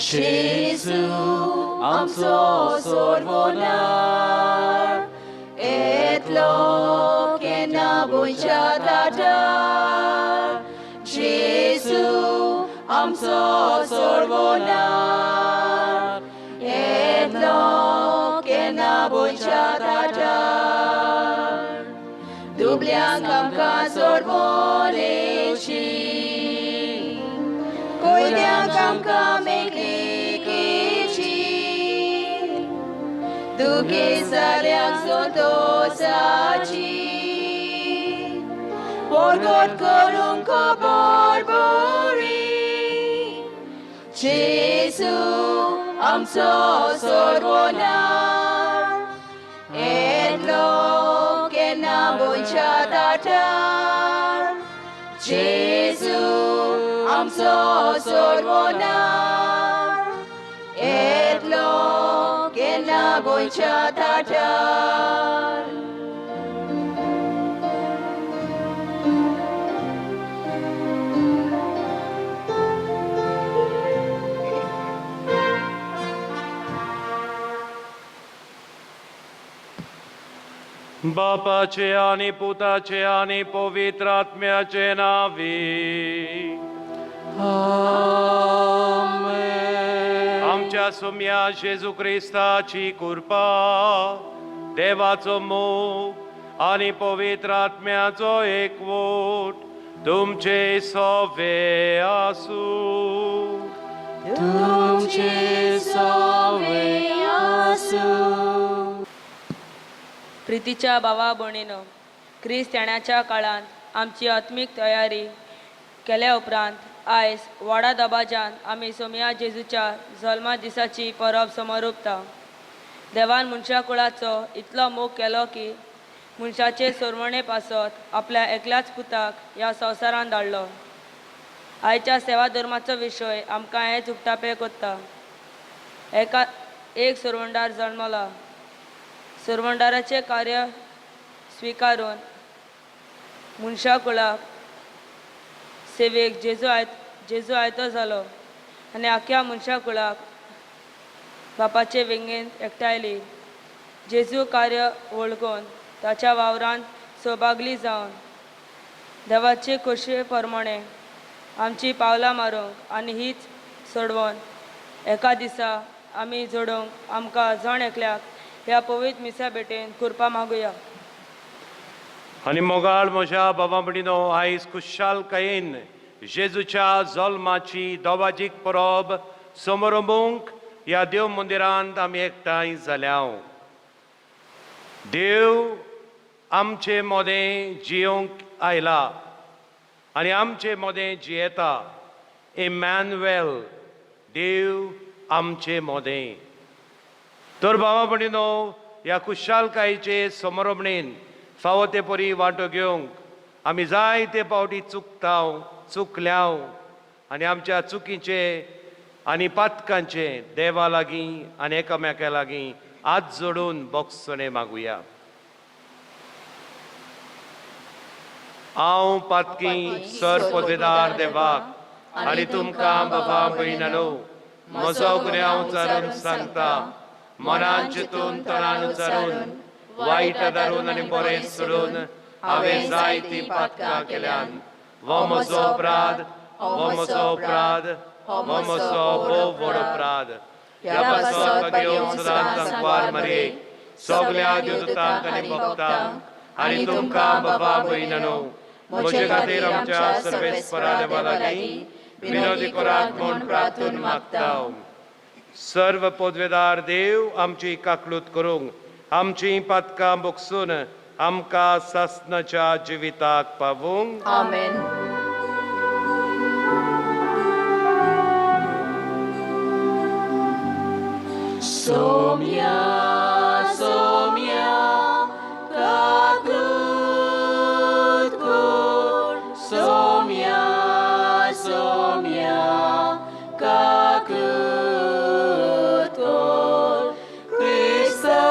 जेजू आमचो सोडवणार येतलो केन्ना भुंयच्या ताटार जेजू आमचो सोडवणार येतलो केन्ना भुंयच्या ताटार दुबल्यांक आमकां सोडवून येवची कोयद्यांक आमकां मेकळीकेची दुखेसाल्यांक संतोसाची परगट करूंक खबर बरी जेजू आमचो सोडवणार येतलो केन्ना भुंयच्या ताटार जेजू आमचो सोडवणार येतलो केन्ना भुंयच्या ताटार. बापाचे आनी पुताचे आनी पवित्र आत्म्याचे नांवी. आमेन. आमच्या सोम्या जेजू क्रिस्ताची कृपा, देवाचो मोग आनी पवित्र आत्म्याचो एकवट तुमचे सवे आसूं. तुमचे सवे आसूं. प्रितीच्या भावा भयणीनो, क्रिस्त येण्याच्या काळांत आमची आत्मीक तयारी केल्या उपरांत आयज वाडा दबाज्यान आमी सोमया जेजूच्या जल्मा दिसाची परब समरुपता. देवान मनशा कुळाचो इतलो मोग केलो की मनशाचे सोरवणे पासत आपल्या एकल्याच पुताक ह्या संवसारांत धाडलो. आयच्या सेवा धर्माचो विशय आमकां हेच उक्तापें कोत्ता. एका एक सोरवंडार जल्मला. सोरवंडाराचें कार्य स्विकारून मनशा कुळाक सेवेक जेजू आयतो जालो आनी आख्या मनशा कुळाक बापाचे वेंगेंत एकठांयली. जेजू कार्य वळखून ताच्या वावरांत सहभागी जावन देवाचे खोशये प्रमाणे आमची पावलां मारूंक आनी हीच सोडवून एका दिसा आमी जोडूंक आमकां जण एकल्याक ह्या पवित्र मिसा भेटेन कृपा मागुया. आनी मोगाळ म्हज्या बाबा भयणीनो, आयज खुशालकायेन जेजूच्या जल्माची दोबाजीक परब समरंभूंक ह्या देव मंदिरांत आमी एकठांय जाल्या. देव आमचे मदें जियोंक आयला आनी आमचे मदें जियेता. इमॅन्युएल, देव आमचे मदें. तर बाबा भयणीनो, ह्या खुशालकायेचे समरंभणेन फावो ते परी वांटो घेवंक आमी जायते पावटी चुकताव, चुकल्याव आनी आमच्या चुकीचे आनी पातकांचे देवा लागीं आनी एकामेका लागीं हात जोडून बोगसणें मागुया. हांव पातकी सर पदवेदार देवाक आनी तुमकां बाबा भयणानो म्हजो गुन्यांव उचारून सांगता. मनान चिंतून तणान उचारून वायट आदारून आनी बरें सोडून हांवें जायतीं पातकां केल्यान. हो म्हजो अपराध, हो म्हजो अपराध, हो म्हजो भोव व्हड अपराध. ह्या पासत घेवन सदांच सांकवार मारये सगल्या देवदूतांक आनी भक्तांक आनी तुमकां बाबा भयणानो म्हजे खातीर आमच्या सर्वेस्परा देवा लागीं विनोदी करात म्हूण प्रार्थून मागता. सर्व पदवेदार देव आमची काकलूत करूंक आमची पातकां बोगसून आमकां सासनाच्या जिविताक पावूंक. आमेन. सोम्या सोम्या काकूत कोर, सोम्या सोम्या काकूत कोर, क्रिस्ता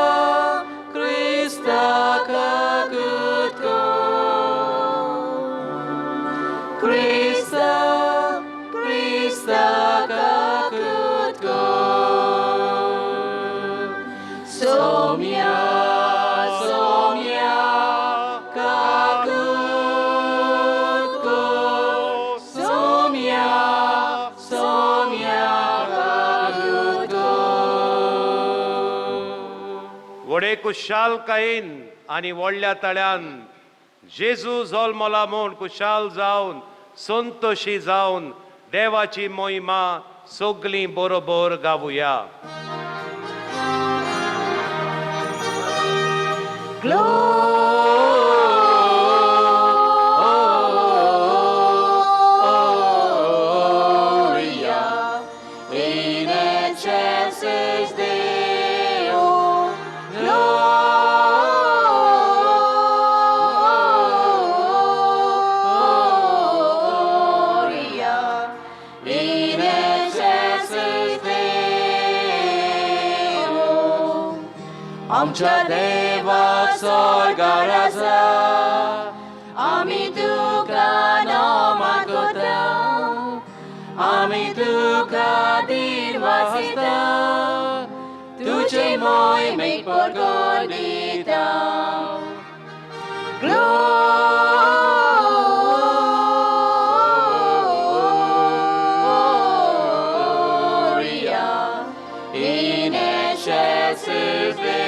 क्रिस्ता काकूत कोर, क्रिस्ता क्रिस्ता काकूत कोर. हे कुशालकायेन आनी व्हडल्या तळ्यान जेजू जल्मला म्हूण कुशाल जावन संतोशी जावन देवाची मोहिमा सगलीं बरोबर गावया. Gloria in excelsis Deo. Gloria in excelsis Deo. आमच्या देवाक स्वर्गार आसा, आमी तुका नमन करता, आमी तुका दिनवासिता, तुजे मोहिमेक परगट दिता. Gloria in excelsis Deo.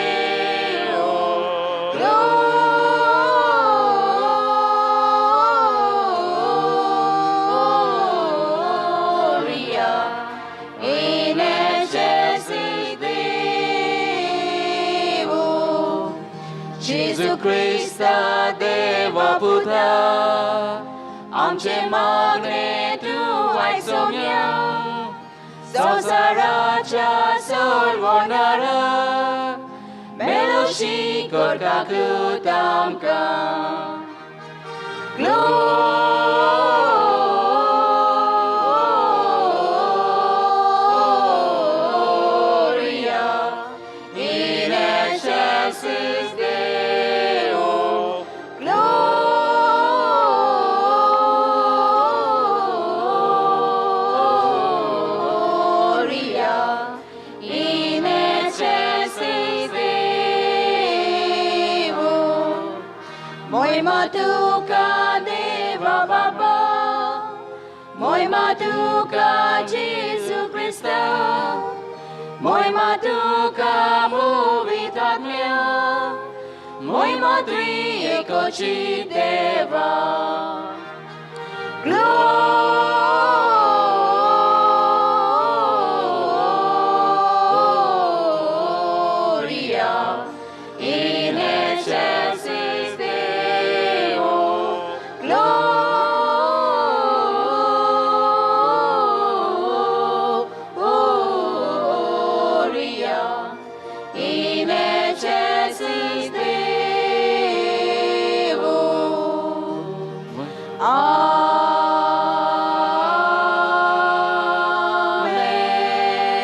Gloria in excelsis Deo. Gesù Cristo Deva Puta, आमचे मागणे तूं आयसोम्या, संवसाराच्या सोडवणारा, मेलोशी करता कृत आमकां. Gloria in excelsis Deo. Gloria in excelsis Deo. Moima tuka Deva Baba, Moima tuka Jesu Christa, Moima tuka Movitatmya, Moima Trieko Deva. Gloria in excelsis Deo. Gloria in excelsis Deo.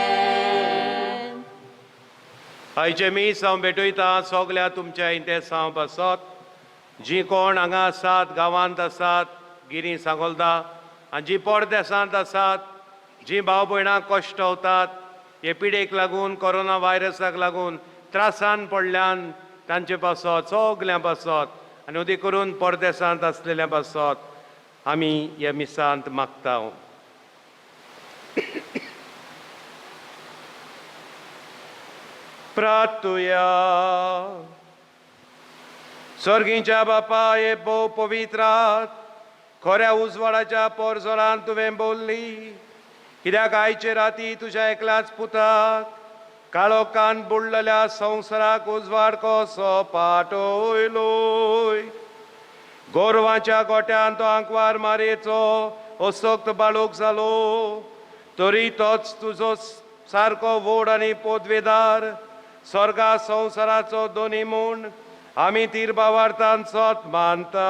Amen. आयचे मीस हांव भेटयता सगल्या तुमच्या इंतेसांव पासत, जीं कोण हांगा आसात, गांवांत आसात, गिरी सांगोलदा, आनी जीं परदेसांत आसात, जीं भाव भयणां कश्ट वतात हे पिडेक लागून, कोरोना व्हायरसाक लागून त्रासान पडल्यान, तांचे पासत सगल्यां पासत आनी उदी करून परदेसांत आसलेल्या पासत आमी ह्या मिसांत मागता. प्रार्थुया. स्वर्गींच्या बापा, हे भोव पवित्रात खऱ्या उजवाडाच्या पोरजोरान तुवें बोल्ली, कित्याक आयचे राती तुज्या एकल्याच पुताक काळो कान बुडलेल्या संवसाराक उजवाड कसो पाटयलोय. गोरवांच्या गोट्यान तो आंकवार मारयेचो असक्त बाळूक जालो, तरी तोच तुजो सारको व्हड आनी पोदवेदार स्वर्गा संवसाराचो दोनी म्हूण आमी तिरबावार्तान सोत मानता.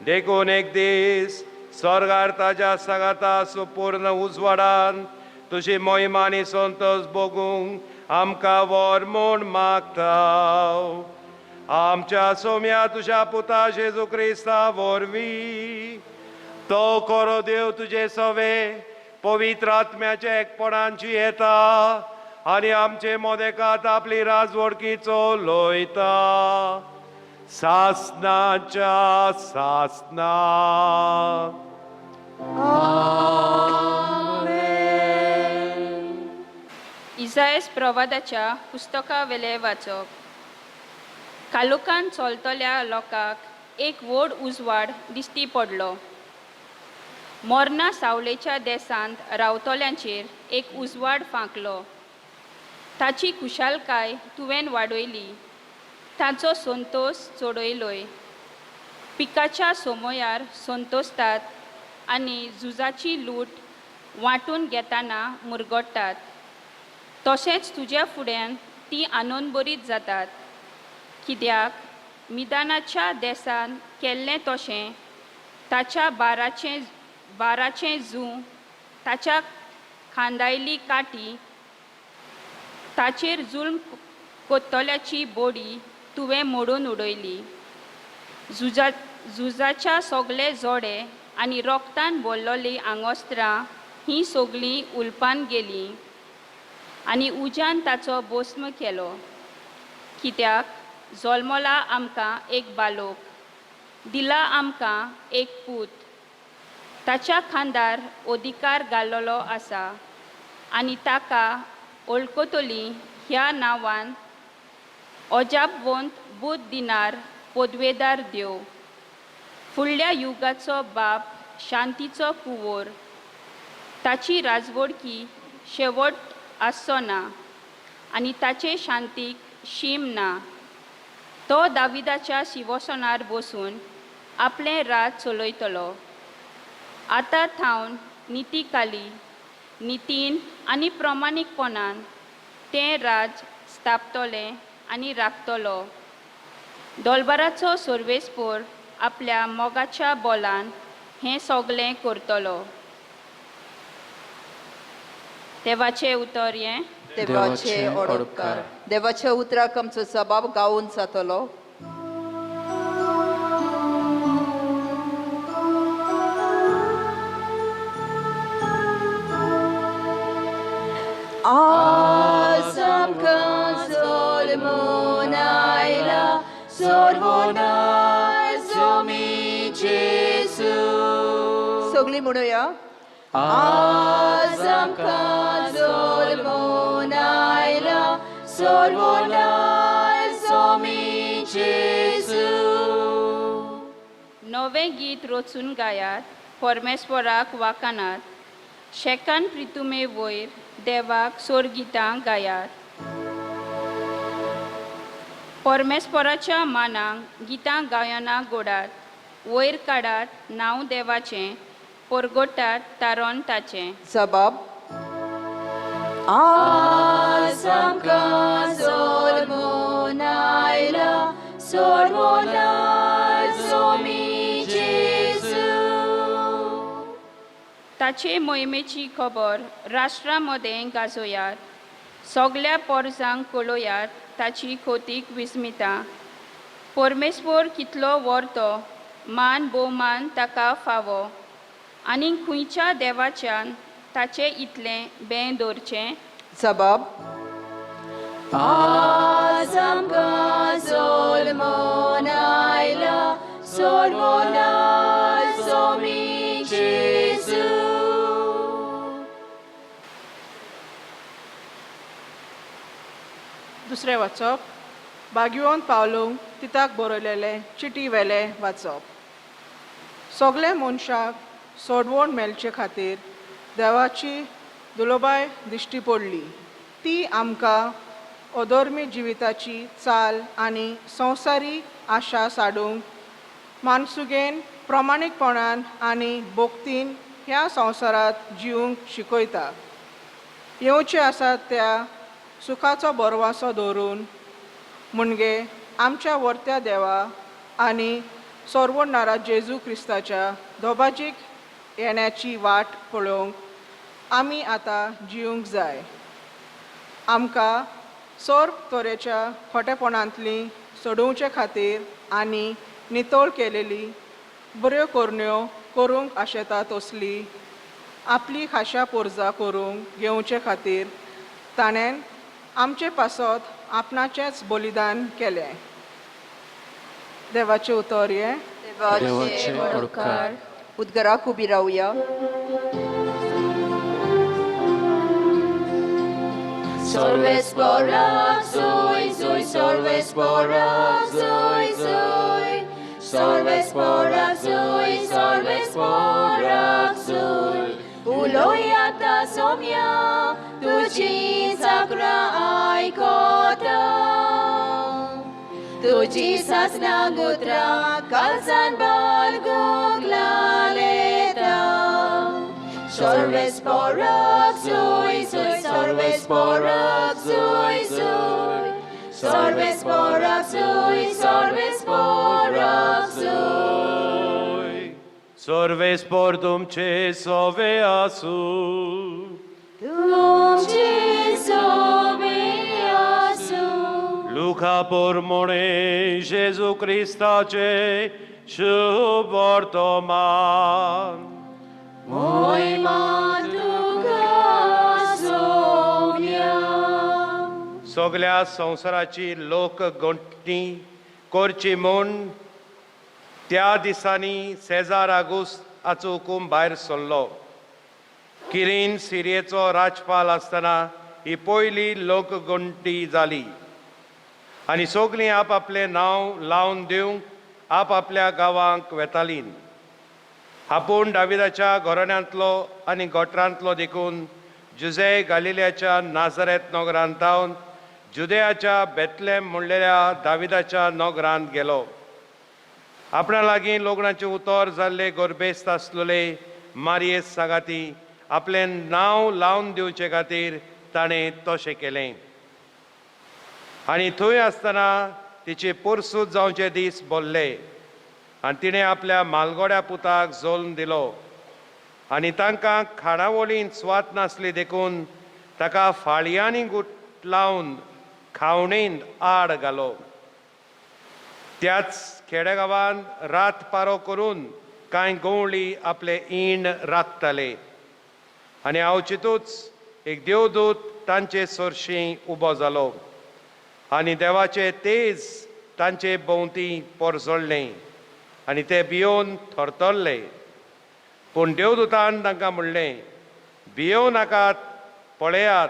देखून एक दीस स्वर्गार ताज्या सांगाता सुपूर्ण उजवाडान तुजी मोहिमा आनी संतोश भोगूंक आमकां व्हर म्हूण मागता. आमच्या सोम्या तुज्या पुता जेजू क्रिस्ता वरवीं, तो खरो देव तुजे सवे पवित्र आत्म्याच्या एकपणान जियेता आनी आमचे मोदेकात आपली राजवडकी चलयता सासनाच्या सासना. आमेन. इजायस प्रवादाच्या पुस्तका वेलें वाचप. कालुकान चलतल्या लोकांक एक व्हड उजवाड दिश्टी पडलो. मोर्ना सावलेच्या देसांत रावतल्यांचेर एक उजवाड फांकलो. ताची खुशालकाय तुवें वाडयली, ताचो संतोश चडयलोय. पिकाच्या सोमयार संतोसतात आनी झुजाची लूट वांटून घेताना मुरगट्टात, तशेंच तुज्या फुड्यान ती आनंदबरीत जातात. कित्याक मिदानाच्या देसान केल्लें तशें ताच्या बाराचें जूं, ताच्या खांदायली काटी, ताचेर जुल्म कोत्तल्याची बोडी तुवें मोडून उडयली. झुजाच्या सगळे जोडे आनी रोगतान भरलेलीं आंगोस्त्रां हीं सगळीं उलपान गेलीं आनी उज्यान ताचो भस्म केलो. कित्याक जल्मला आमकां एक बालोक, दिला आमकां एक पूत, ताच्या खांदार अधिकार घाललो आसा आनी ताका वळखतलीं ह्या नांवान अजापवंत बूद दिनार पदवेदार देव, फुडल्या युगाचो बाप, शांतीचो कुंवोर. ताची राजवडकी शेवट आसचो ना आनी ताचे शांतीक शीम ना. तो दाविदाच्या शिवसनार बसून आपलें राज चलयतलो. आतां थावन नितीकाली नितीन आनी प्रमाणीकपणान तें राज स्थापतलें आनी राखतलो. दोलबाराचो सर्वेस्पोर आपल्या मोगाच्या बोलान हें सगलें करतलो. देवाचें उतर हें. देवाचे ओडपकार. देवाच्या उतराक आमचो सबाव गावून जातलो. आज आमकां जल्मून आयला सोडवणार स्वामी जेजू. सगळीं म्हणुया. आज आमकां जल्मून आयला सोडवणार स्वामी जेजू. नवें गीत रचून गायात, परमेश्वराक वाकानात, शेकान प्रितुमे वयर देवाक सोरगितां गायात. परमेश्वराच्या मानाक गितां गायनां गोडात, वयर काडात नांव देवाचें, परगोटात तारण ताचें. जबाब. आज आमकां जल्मून आयला सोडवणार स्वामी जेजू. ताचे मोहिमेची खबर राष्ट्रा मदें गाजोयात, सगल्या पोरजांक कळोयात ताची खोतीक विस्मिता. परमेश्वर कितलो व्हरतो, मान भोवमान ताका फावो, आनी खंयच्या देवाच्यान ताचें इतलें बें दवरचें. जबाब. आज आमकां जल्मून आयला सोडवणार स्वामी जेजू. दुसरें वाचप बागियोन पावलूंक तिताक बरयलेलें चिटी वेलें वाचप. सगळे मनशाक सोडवण मेळचे खातीर देवाची दुलोबाय दिश्टी पडली. ती आमकां अधर्मी जिविताची चाल आनी संवसारी आशा साडूंक मानसुगेन प्रमाणीकपणान आनी भक्तीन ह्या संवसारांत जिवंक शिकयता. येवचें आसा त्या सुखाचो बरवासो दवरून म्हणजे आमच्या वर्त्या देवा आनी सोरवणारा जेजू क्रिस्ताच्या दोबाजीक येण्याची वाट पळोवंक आमी आतां जिवंक जाय. आमकां सर्व तरेच्या खोटेपणांतली सोडोवचे खातीर आनी नितळ केलेली बऱ्यो करण्यो करूंक आशेता तसली आपली खाशा पोरजा करूंक घेवचे खातीर ताणें आमचे पासत आपणाचेंच बलिदान केलें. देवाचें उतर हें. देवाचे ओडकार. उदगराक उबी रावया. सर्वेस्पोराक सुय सुय सर्वेस्पोराक सुय सुय सर्वेस्पोराक सुय सर्वेस्पोराक सुय उलोयाता सोम्या तुजी साक्रा आयकोता तुजी सासना गुत्रा कालसान बालगूंक लालेता सर्वेस्पोराक सुय सुय सर्वेस्पोराक सुय सुय सर्वेस्पोराक सुय सर्वेस्पोराक सुय सर्वेस्पोर तुमचे सोवे आसूं. तुमचे सोबे आसूं. लुका पोरमोणे जेजू क्रिस्ताचे शुभ वर्तमान. मोहिमा तुका सोम्या. सगल्या संवसाराची लोक गणटी करची म्हूण त्या दिसांनी सेजार आगुस्त हाचो हुकूम भायर सरलो. किरीन सिरियेचो राजपाल आसतना ही पयली लोकगणटी जाली आनी सगलीं आपआपलें नांव लावन दिवंक आपआपल्या गांवांक वेतालीं. आपूण दाविदाच्या घराण्यांतलो आनी गोटरांतलो देखून जुझे गालिल्याच्या नाझरेत नगरांत थावन जुदयाच्या बेतलेम म्हणलेल्या दाविदाच्या नगरांत गेलो. आपणा लागीं लग्नाचें उतर जाल्ले गोरबेस्त आसलेले मारयेस सांगाती आपलें नांव लावन दिवचे खातीर ताणें तशें केलें. आनी थंय आसतना तिचे पोरसूद जावचे दीस भरले आनी तिणें आपल्या मालगोड्या पुताक जल्म दिलो. आनी तांकां खाणावळींत सुवात नासली देखून ताका फाळयांनी गुट लावन खावणेंत आड घालो. त्याच खेडेगांवांत रात पारो करून कांय गवळी आपले ईण राखताले आनी अवचितूच एक देवदूत तांचे सरशीं उबो जालो आनी देवाचे तेज तांचे भोंवती पोरजळ्ळें आनी ते भियोवन थरथरले. पूण देवदूतान तांकां म्हणलें, भियोव नाकात, पळयात,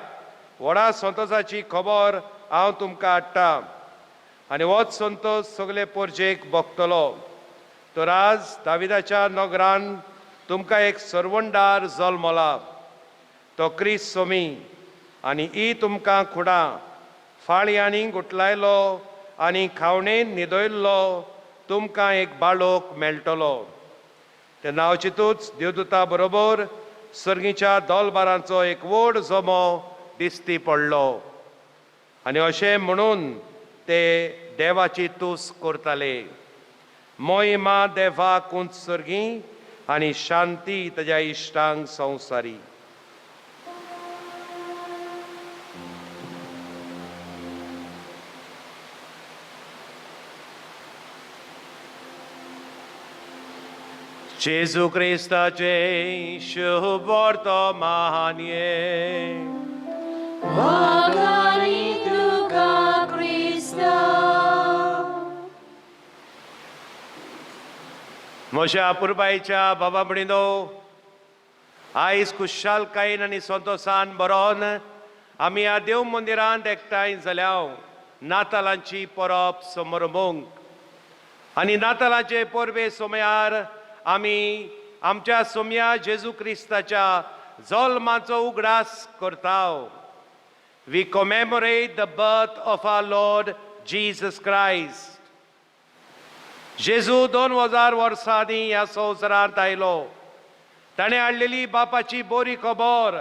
व्हडा संतोसाची खबर हांव तुमकां हाडटा आनी होच संतोश सगले पोरजेक भोगतलो. तर आज दाविदाच्या नगरान तुमकां एक सरवंडार जल्मला, तो क्रिस्त सोमी. आनी ही तुमकां खुडां फाळयांनी गुटलायलो आनी खावणेन न्हिदयल्लो तुमकां एक बाळोक मेळटलो. तेन्ना अवचितूच देवदूता बरोबर सर्गीच्या दोलबारांचो एक व्हड जमो दिश्टी पडलो आनी अशें म्हणून ते देवाची तूस करताले, मोहिमा देवाक उंच सर्गी आनी शांती ताज्या इश्टांक संवसारी. जेजू क्रिस्ताचे शुभ वर्तमान. वागानी तुका क्रिस्ता. म्हज्या पुरबायच्या बाबा म्हणिनो, आयज खुशालकायेन आनी संतोसान बरोवन आमी ह्या देव मंदिरांत एकठांय जाल्या नातालांची परब समरमूंक. आनी नातालांचे परबे समयार आमी आमच्या सोम्या जेजू क्रिस्ताच्या जल्माचो उगडास करता. We commemorate the birth of our Lord Jesus Christ. जेजू 2000 वर्सां आदीं ह्या संवसारांत आयलो. ताणें हाडलेली बापाची बरी खबर,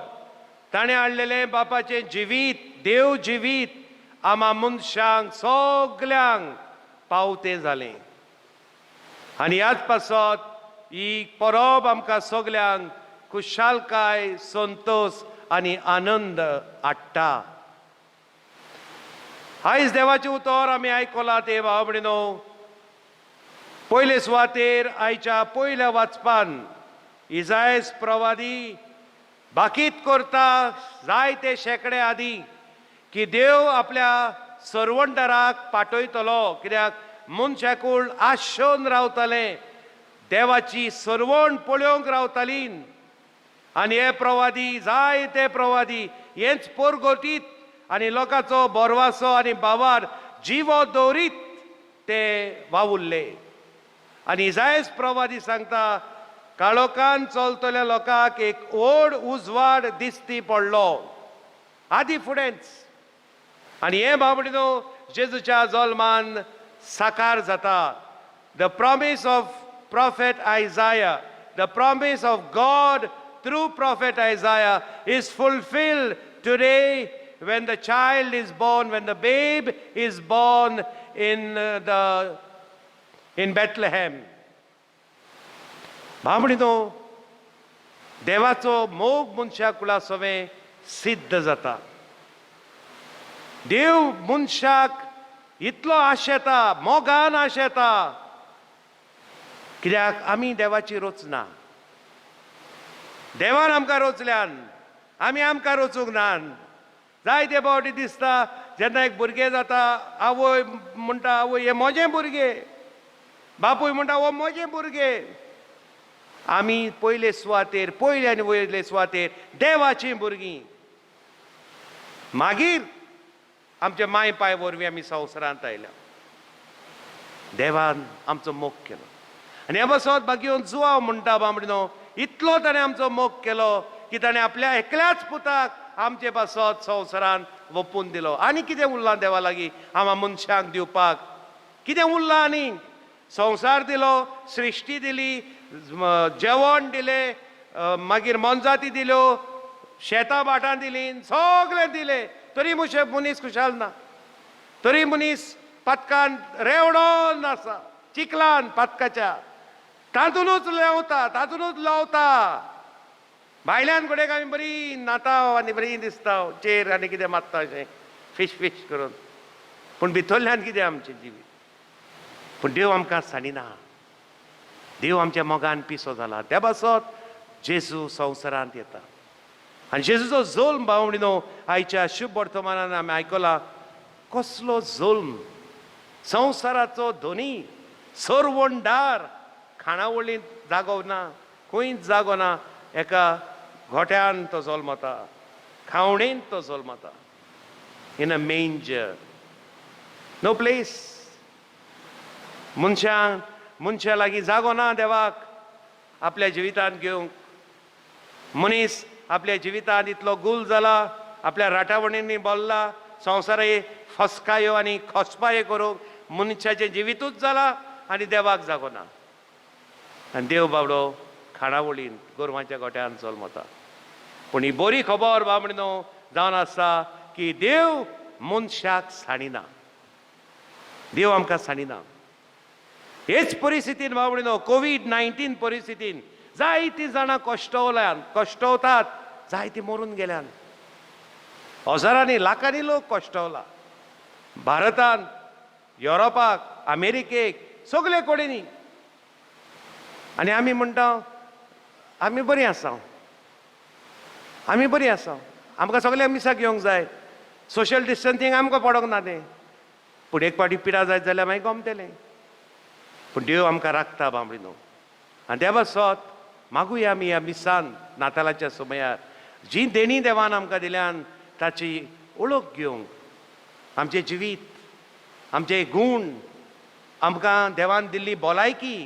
ताणें हाडलेलें बापाचें जिवीत, देव जिवीत आमा मनशांक सगल्यांक पावतें जालें. आनी ह्याच पासत ही परब आमकां सगल्यांक खुशालकाय, संतोश आनी आनंद हाडटा. आयज देवाचें उतर आमी आयकलां तें भाव भयणीनो, पयले सुवातेर आयच्या पयल्या वाचपान इजायस प्रवादी बाकीत करता जायते शेंकडे आदीं की देव आपल्या सरवंडराक पाठयतलो. कित्याक मनशाकूळ आशोन रावतालें, देवाची सरवण पळोवंक रावताली. आनी हे प्रवादी, जायते प्रवादी हेच पोरगोतीत आनी लोकांचो बोरवासो आनी बावार जिवो दवरीत ते वावुरले. आनी इजायस प्रवादी सांगता, काळोखान चलतल्या लोकांक एक व्हड उजवाड दिसती पडलो आदी फुडेंच. आनी हें बाबडिनो जेजूच्या जल्मान साकार जाता. The promise of prophet Isaiah, the promise of God through prophet Isaiah is fulfilled today when the child is born, when the babe is born in Bethlehem. बाबडिनो, देवाचो मोग मनशा कुळा सवें सिद्ध जाता. देव मनशाक इतलो आशेता, मोगान आशेता, कित्याक आमी देवाची रचना. देवान आमकां रचल्यान, आमी आमकां रचूंक नान. जायते फावटी दिसता जेन्ना एक भुरगें जाता, आवय म्हणटा, आवय हें म्हजें भुरगें, बापूय म्हणटा हो म्हजें भुरगें. आमी पयले सुवातेर, पयले आनी वयले सुवातेर देवाचीं भुरगीं. मागीर आमचे माय पाय वरवीं आमी संवसारांत आयल्या. देवान आमचो मोग केलो आनी हे बसत बागयोन जुवाव म्हणटा, बामडिनो, इतलो ताणें आमचो मोग केलो की ताणें आपल्या एकल्याच पुताक आमचे पासत संवसारान वपून दिलो. आनी कितें उरलां देवा लागीं आमा मनशांक दिवपाक? कितें उरलां? आनी संवसार दिलो, सृश्टी दिली, जेवण दिलें, मागीर मोनजाती दिल्यो, शेतां भाटां दिलीं, सगळें दिलें, तरी मुशे मनीस खुशाल ना. तरी मनीस पातकान रेवडोन आसा, चिखलान पातकाच्या तातूनच लेंवता, तातूनच लंवता. भायल्यान कडेक आमी बरी न्हाता आनी बरी दिसता, चेर आनी कितें मारता अशें फिश फिश करून, पूण भितरल्यान कितें आमचें जिवीत? पूण देव आमकां सांडिना. देव आमच्या मोगान पिसो जाला. त्या पासत जेजू संवसारांत येता. आनी जेजूचो जल्म, भावणीनो, आयच्या शुभ वर्तमानान आमी आयकला. कसलो जल्म! संवसाराचो धनी, सरवणदार, खाणावळींत जागो ना, खंयच जागो ना, एका गोठ्यान तो जल्मता, खावणेंत तो जल्मता. In a manger, no place. मनशां मनशा लागीं जागो ना देवाक आपल्या जिवितांत घेवंक. मनीस आपल्या जिवितांत इतलो गुल जाला, आपल्या राटावणींनी बोल्ला, संवसार फसकायो आनी खोसपायो करूंक मनशाचें जिवितूच जाला आनी देवाक जागो ना. आनी देव बाबडो खाणावळीन गोरवांच्या गोट्यान जल्मता. पूण ही बरी खबर, बाबडो, जावन आसा की देव मनशाक सांडिना. देव आमकां सांडिना. हेच परिस्थितीन, बाबडिनो, कोवीड 19 परिस्थितीन जायतीं जाणां कश्टवल्यान, कश्टवतात, जायतीं मरून गेल्यान. हजारांनी लाखांनी लोक कश्टवला भारतान, युरोपाक, अमेरिकेक, सगळे कडेनी. आनी आमी म्हणटा, आमी बरीं आसा, आमी बरीं आसा, आमकां सगळ्यांक मिसाक येवंक जाय, सोशल डिस्टन्सींग आमकां पडोंक ना तें. पूण एक फावटी पिडा जायत जाल्यार मागीर गमतलें. पूण देव आमकां राखता, बामडिनो. आनी देवा सोत मागुया आमी ह्या मिसान नातालाच्या समयार जी देणी देवान आमकां दिल्यान ताची ओळख घेवंक. आमचें जिवीत, आमचे गूण, आमकां देवान दिल्ली भलायकी,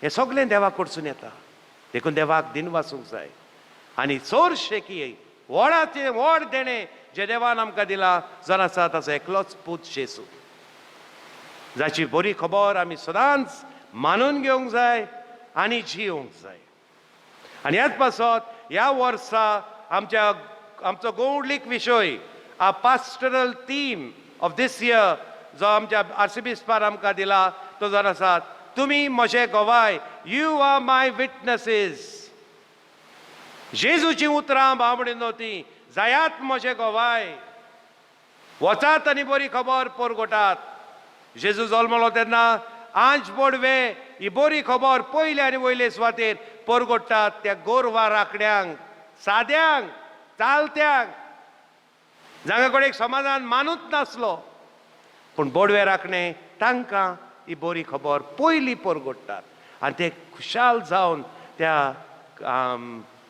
हें सगळें देवा कडसून येता. देखून देवाक दिनवासूंक जाय. आनी चडशें की व्हडाचें व्हड देणें जें देवान आमकां दिलां जावन आसा ताचो एकलोच पूत जेजू, जाची बरी खबर आमी सदांच मानून घेवंक जाय आनी जियोंक जाय. आनी ह्याच पासत ह्या वर्सा आमचो गौडलीक विशय, a pastoral theme of this year, जो आमच्या आर्सिबिस्पान आमकां दिला तो जावन आसा, तुमी म्हजे गवाय. You are my witnesses. जेजूची उतरां, बाबडिनो, ती, जायात म्हजे गवाय, वचात आनी बरी खबर परगटात. जेजू जल्मलो तेन्ना आंज बोडवे ही बरी खबर पयले आनी वयले सुवातेर परगट्टात त्या गोरवां राखड्यांक, साद्यांक, चालत्यांक, जांकां कडेन समाजान मानूच नासलो. पूण बोडवे राखणे तांकां ही बरी खबर पयली परगट्टात आनी ते खुशाल जावन त्या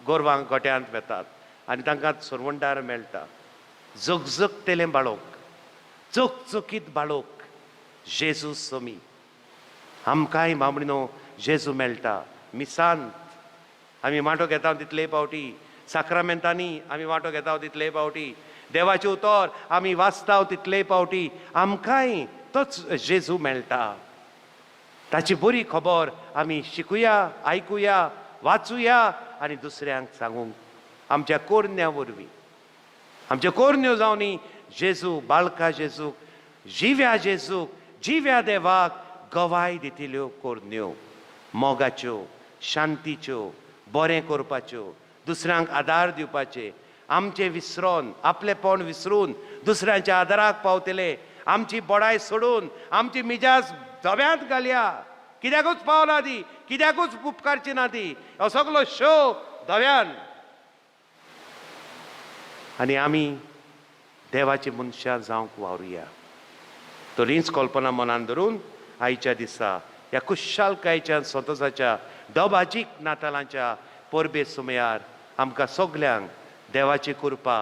गोरवांक गोट्यांत वेतात आनी तांकां सरवणदार मेळटा. जगजगतेलें बाळोक, चकचकीत बाळोक जेजू सोमी. आमकांय मामणीनो जेजू मेळटा मिसांत. आमी वांटो घेता तितले फावटी, साक्रामेंतांनी आमी वांटो घेता तितले फावटी, देवाचें उतर आमी वाचता तितले फावटी आमकांय तोच जेजू मेळटा. ताची बरी खबर आमी शिकुया, आयकुया, वाचुया आनी दुसऱ्यांक सांगूंक आमच्या कोरन्या वरवीं. आमच्यो कोरन्यो जावनी जेजू, बाळका जेजूक, जिव्या जेजूक, जिव्या देवाक गवाय दितिल्यो कोरन्यो, मोगाच्यो, शांतीच्यो, बरें करपाच्यो, दुसऱ्यांक आदार दिवपाचे, आमचें विसरोन, आपलेपण विसरून दुसऱ्यांच्या आदाराक पावतले, आमची बडाय सोडून आमची मिजास धव्यांत घालया, कित्याकूच पावना ती, कित्याकूच उपकारची ना ती, हो सगलो शो धव्यान. आनी आमी देवाची मनशां जावंक वावरुया. तर हीच कल्पना मनान धरून आयच्या दिसा ह्या खुशालकायेच्या संतोसाच्या दबाजीक नातालांच्या परबे सुमयार आमकां सगल्यांक देवाची कृपा,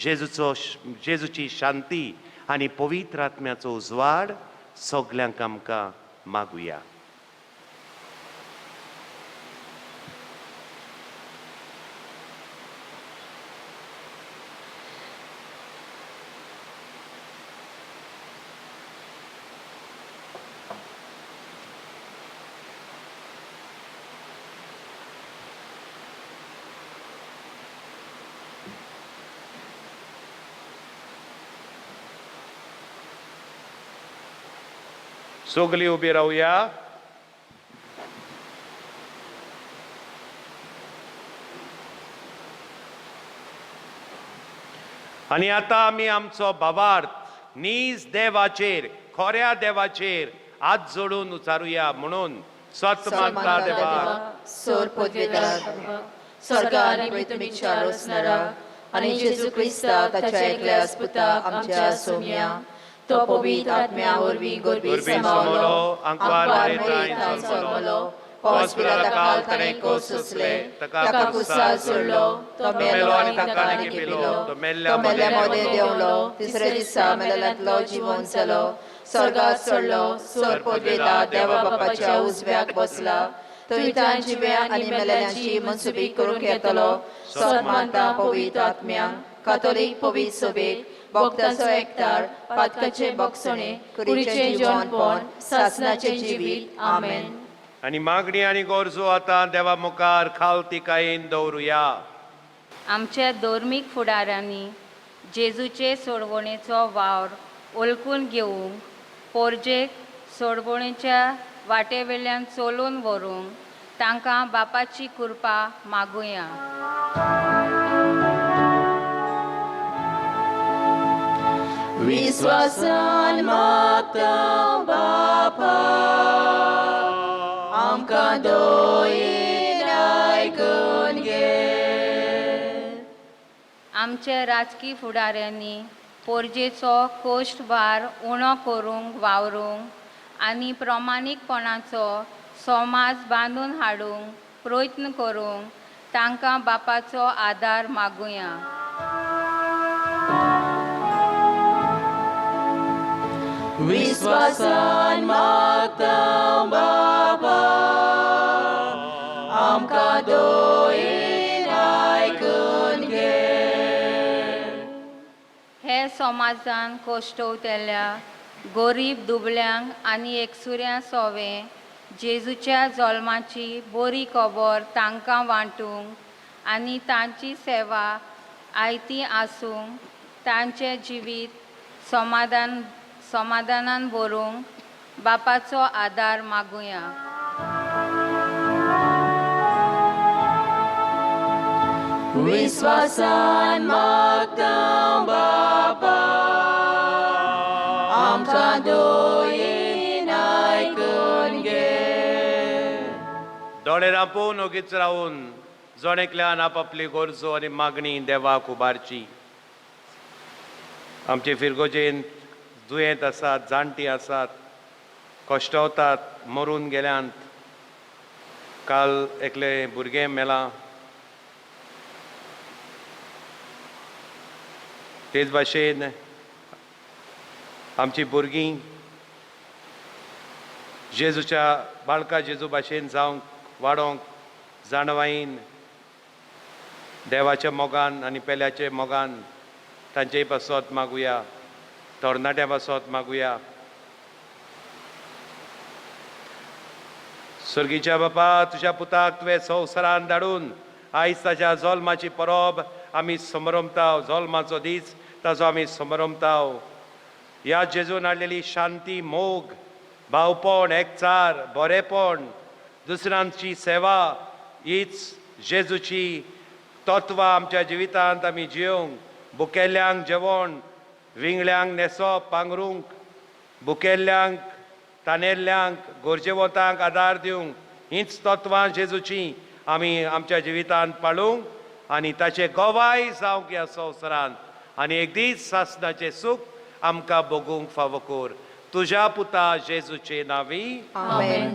जेजूचो जेजूची शांती आनी पवित्र आत्म्याचो उजवाड सगल्यांक आमकां मागुया. सगळीं उबी रावया. आनी आतां आमी आमचो भावार्थ नीज देवाचेर, खऱ्या देवाचेर हात जोडून उचारुया म्हणून सत मानता देवाक, सोर पदवेदार स्वर्गा आनी पृथ्वीच्या रोसणारा आनी जेजू क्रिस्ता ताच्या एकल्या पुता आमच्या सोम्या, तो पवित्र आत्म्या वरवीं गोरबी समावलो, आंकवार मरियेंत जल्मलो, पोंस पिलाता काल ताणें कोस सोंसले, ताका कुसार सोडलो, तो मेलो आनी ताका लिपिलो, तो मेल्ल्या मदें देंवलो, तिसऱ्या दिसा मेलेल्यांतलो जिवन जालो, स्वर्गात चडलो, सोर पदवेदार देवा बापाच्या उजव्याक बसला, थंय तांची जिव्या आनी मेलेल्यांची मनसुबी करूंक येतलो. सत मानता पवित्र आत्म्या, कातोलीक पवित्र सभेक, भक्तांचो एकतार, पातकाचें बक्षणे, कुडीचें जिवनपण, सासनाचें जिवीत. आमेन. आनी मागणी आनी गरजो आतां देवा मुखार खालतिकायेन दवरुया. आमच्या धर्मीक फुडाऱ्यांनी जेजूचे सोडवणेचो वावर ओलकून घेवंक, पोरजेक सोडवणेच्या वाटेवेल्यान चलोवन व्हरूंक तांकां बापाची कृपा मागुया. विस्वासान मागता बापा, आमकां दोयेन आयकून घे. आमच्या राजकी फुडाऱ्यांनी पोरजेचो कोश्ट भार उणो करूंक वावरूंक आनी प्रमाणीकपणाचो समाज बांदून हाडूंक प्रयत्न करूंक तांकां बापाचो आदार मागुया. विस्वासान मागता बापा, आमकां दोयेन आयकून घे. हे समाजान कोश्टवतल्या गोरीब दुबळ्यांक आनी एकसुऱ्या सोवे जेजूच्या जल्माची बरी खबर तांकां वांटूंक आनी तांची सेवा आयती आसूंक तांचें जिवीत समाधान समाधानान भरूंक बापाचो आदार मागुया. विस्वासान मागता बापा, आमकां दोयेन आयकून घे. दोळे रापोवन ओगीच रावून जण एकल्यान आपापली गरजो आनी मागणी देवाक उबारची. आमचे फिरगोजेन दुयेंत आसात, जाणटी आसात, कश्टवतात, मरून गेल्यांत. काल एकलें भुरगें मेलां. तेच भाशेन आमची भुरगीं जेजूच्या बाळका जेजू भाशेन जावंक वाडोवंक जाणवायेन देवाच्या मोगान आनी पेल्याच्या मोगान तांचे पासत मागुया, तरणाट्या पासत मागुया. सर्गीच्या बापा, तुज्या पुताक तुवें संवसारान धाडून आयज ताच्या जल्माची परब आमी समरमताव, जल्माचो दीस ताचो आमी समरमताव. ह्या जेजून हाडलेली शांती, मोग, भावपण, एकचार, बरेपण, दुसऱ्यांची सेवा हीच जेजूची तत्वां आमच्या जिवितांत आमी जियोंक, बुकेल्ल्यांक जेवण, विंगळ्यांक न्हेसप, पांगरूंक, बुकेल्ल्यांक, तानेल्ल्यांक, गरजेवंतांक आदार दिवंक, हीच तत्वां जेजूची आमी आमच्या जिवितांत पाळूंक आनी ताचे गवाय जावंक ह्या संवसारांत आनी एक दीस सासणाचें सूख आमकां भोगूंक फावो कर. तुज्या पुता जेजूचे नांवी आमेन.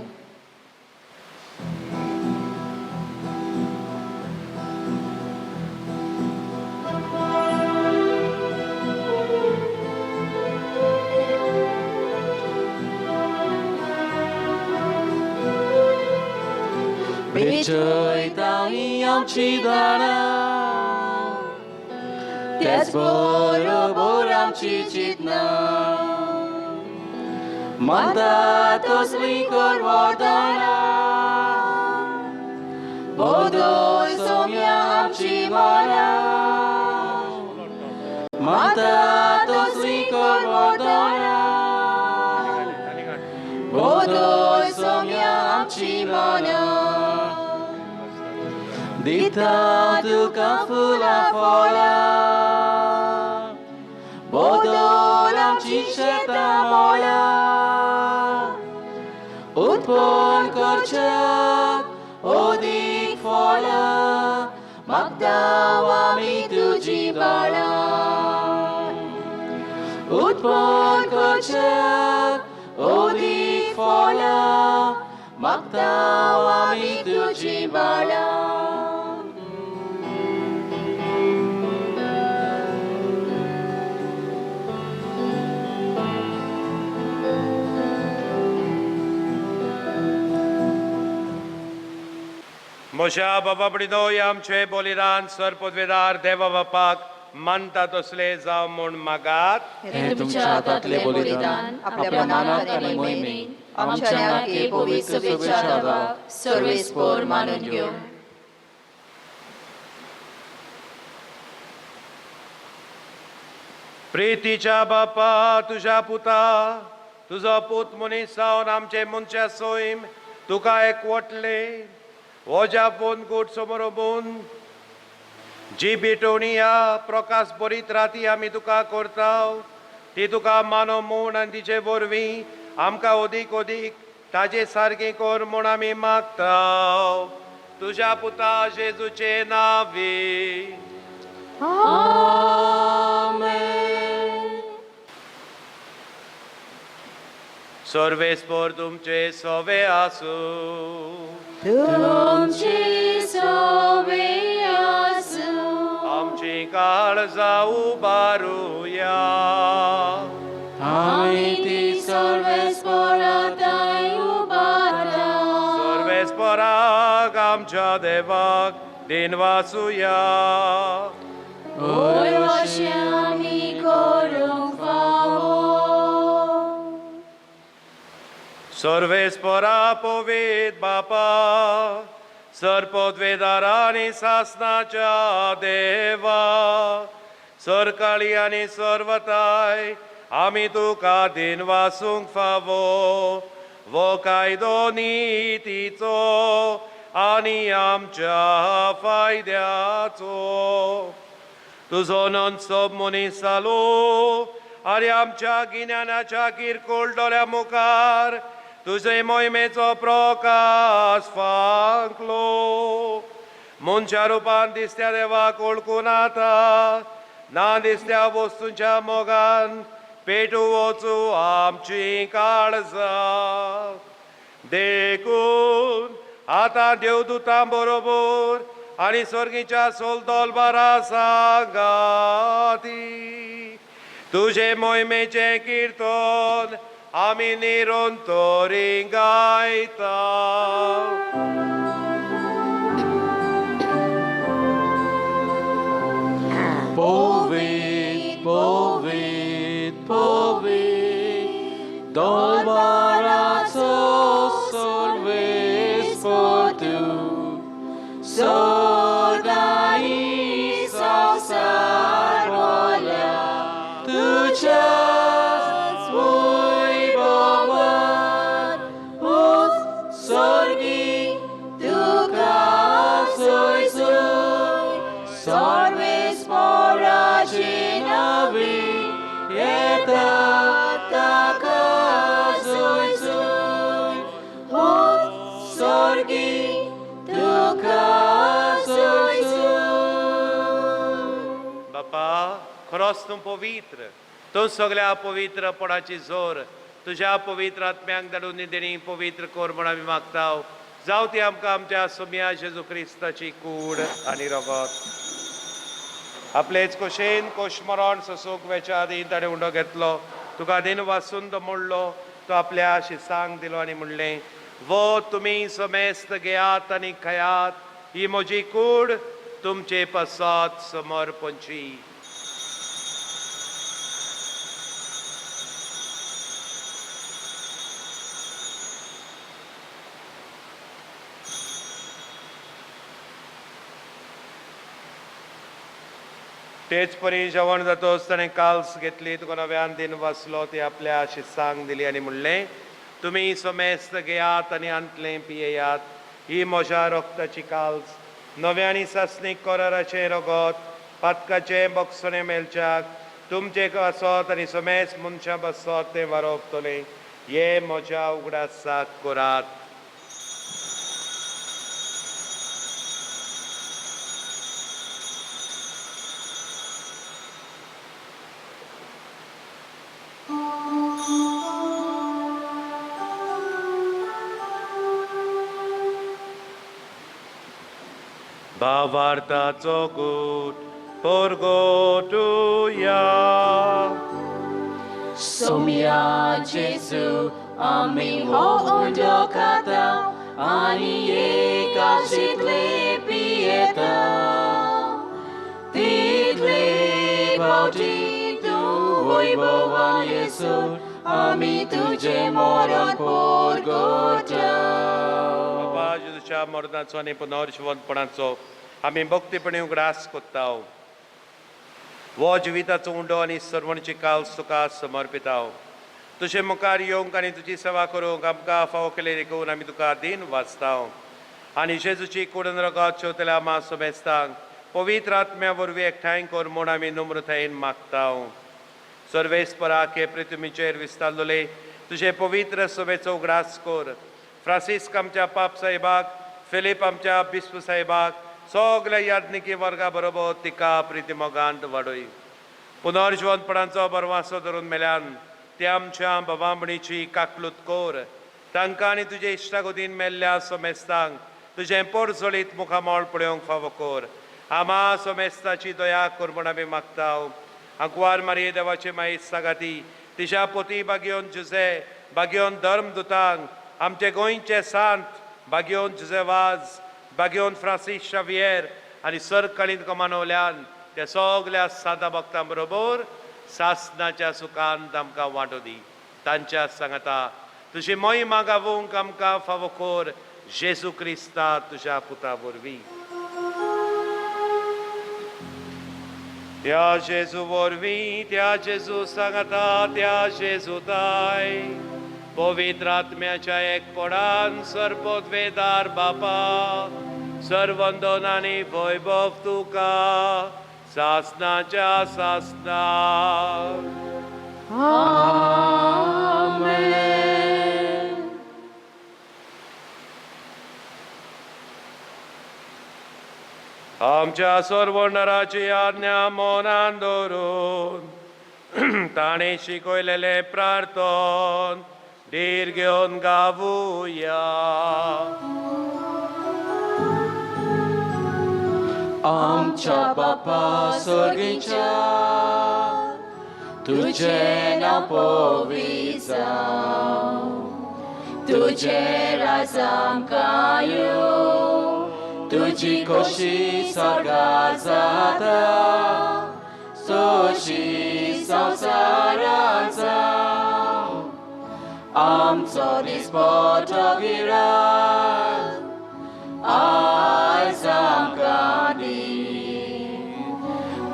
भेटयताई आमची दानां, तेच बरोबर आमची चिंतनां, मानता तसली कर वरदानां, बोदोय सोम्या आमची मनां, मानता तसली कर वरदानां, बोदोय सोम्या आमची मनां. दिता तुका फुलां फळां, बोदोल आमची शेतां मळां, उत्पन्न करच्याक अदीक फळां, मागता आमी तुजी बाळां, उत्पन्न करच्याक अदीक फळां, मागता आमी तुजी बाळां. म्हज्या बाबा भयणीनो, आमचें बलिदान सरपदवेदार देवा बापाक मानता तसलें जावं म्हूण मागात. हें तुमच्या हातांतलें बलिदान आपल्या मनाक आनी मोहिमेन आमच्या नाके पवित्र सभेच्या देवाक सर्वेस्पोर मानून घेवं. प्रितीच्या बापा, तुज्या पुता तुजो पूत मनीस जावन आमचे मनशा सैम तुका एकवटले वोज्या फोन गोड समोर जी भेटवणी ह्या प्रकाश बरीत राती आमी तुका करताव, ती तुका मानो म्हूण आनी तिचे वरवीं आमकां अदीक अदीक ताजे सारकें कर म्हूण आमी मागताव. तुज्या पुता जेजूचे नांवी आमेन. सर्वेस्पोर तुमचे सोवे आसूं. तुमचे सोवे आसूं. आमची काळजां उबारुया. आमी ती सर्वेस्पोराताय उबारा. सर्वेस्पोराक आमच्या देवाक दिनवासुया. होय अशें आमी करूंक फावो. सर्वेस्पोरा पवित्र बापा, सरपदवेदारा आनी सासनाच्या देवा, सरकाळी आनी सर्वताय आमी तुका दिनवासूंक फावो वो कायदो नितीचो आनी आमच्या फायद्याचो. तुजो नॉनस्टॉप मनीस जालो आनी आमच्या गिन्यानाच्या किरकोळ दोळ्या मुखार तुजे मोहिमेचो प्रकाश फांकलो. मनशा रुपान दिसत्या देवाक वळखून आतां ना दिसत्या वस्तूंच्या मोगान पेटू वचूं आमची काळजां. देखून आतां देवदुतां बरोबर आनी स्वर्गीच्या सोलदोल बारा सांगाती तुजे मोहिमेचें किर्तन आमी निरंतरी गायता. Povit, povit, povit, dolbaraco solves portu, sorga isosar bola, tuchas voivovan, us sorgi tuka soy soy, sorves porachinavi, eta taka soy soy, us sorgi tuka soy soy. बापा, खरोच तूं पवित्र, तूं सगल्या पवित्रपणाची जोर तुज्या पवित्र आत्म्यांक धाडून देणी पवित्र कर म्हूण आमी मागता. जावं ती आमकां आमच्या सोम्या जेजू क्रिस्ताची कूड आनी रगत. आपलेच कोशेन कोशमरण सोसूंक वेच्या आदीं ताणें उंडो घेतलो, तुका दिन वासून तो मोडलो, तो आपल्या शिसांक दिलो आनी म्हणलें, वो तुमी समेस्त घेयात आनी खायात, ही म्हजी कूड तुमचे पासत समर्पणची. तेच परी जेवण जातोच ताणें काल्स घेतली, तुका नव्यान दिन वाचलो, ती आपल्या शिसांक दिली आनी म्हणलें, तुमी समेस्त घेयात आनी आंतलें पियेयात, ही म्हज्या रक्ताची काल्स, नव्या आनी सासणीक कराराचें रगत, पातकाचें बक्षणें मेळच्याक तुमचें आसत आनी समेस्त मनशां बसत तें वारोवतलें, हे म्हज्या उगडासाक करात. भावार्थाचो गूट परगटुया. सोम्या जेजू आमी हो उंडो खाता आनी एकाशींतले पियेता, तितले फावटी तूं वैभवान येसू आमी तुजें मरण परगटा. बाबा जेजूच्या मरणाचो आनी पुनर्जिवंतपणाचो आमी भक्तीपणी उगडास कोत्ता. हो जिविताचो उंडो आनी सर्वणची काल्स तुका समर्पिता. तुजे मुखार येवंक आनी तुजी सेवा करूंक आमकां फावो केले देखून आमी तुका दीन वाचता. आनी जेजूची कुडन रगत शेवतल्या आमा समेस्तांक पवित्र आत्म्या वरवीं एकठांय कर म्हूण आमी नम्रतायेन मागता. सर्वेस्पराक हे पृथ्वीचेर विस्तारलेले तुजे पवित्र सभेचो उगडास कर. फ्रांसिस्क आमच्या पाप साहेबाक, फिलीप आमच्या बिस्प साहेबाक, सगल्या याज्ञिकी वर्गा बरोबर तिका प्रितीमोगांत वाडय. पुनर्जिवंतपणाचो बरवासो धरून मेल्यान ते आमच्या बाबामणीची काकलूत कर. तांकां आनी तुजे इश्टागोदीन मेल्ल्या समेस्तांक तुजें पोरजोळीत मुखामळ पळोवंक फावो कर. आमा समेस्ताची दया कर म्हूण आमी मागता. आंकवार मारये देवाचे माई सागाती, तिच्या पोती बागयोन जुजे, बागयोन धर्मदुतांक, आमचे गोंयचे सांत बागयोन जुजे वाज, बागयोन फ्रांसीस शावियर आनी सरकाळीन कमानवल्यान त्या सगल्या सादा भक्तां बरोबर सासनाच्या सुखांत आमकां वांटो दी. तांच्या सांगाता तुजी मोहिमा गावूंक आमकां फावो कर, जेजू क्रिस्ता तुज्या पुता वरवीं. त्या जेजू वरवीं, त्या जेजू सांगाता, त्या जेजू ताय पवित्र आत्म्याच्या एकपणान सर्वोद्वेदार बापा, सर्वंदन आनी वैभव तुका सासनाच्या सासना. आमेन. आमच्या सर्वोंडराची आज्ञा मनान दवरून ताणें शिकयलेलें प्रार्थन धीर घेवन गावुया. आमच्या बापा सर्गीच्या, तुझें नांव पवित्र जावं, तुझें राज आमकां येवं, तुजी खोशी स्वर्गार जाता तशी संवसारांत जावं. आमचो दिसपटो गिरास आयज आमकां दी,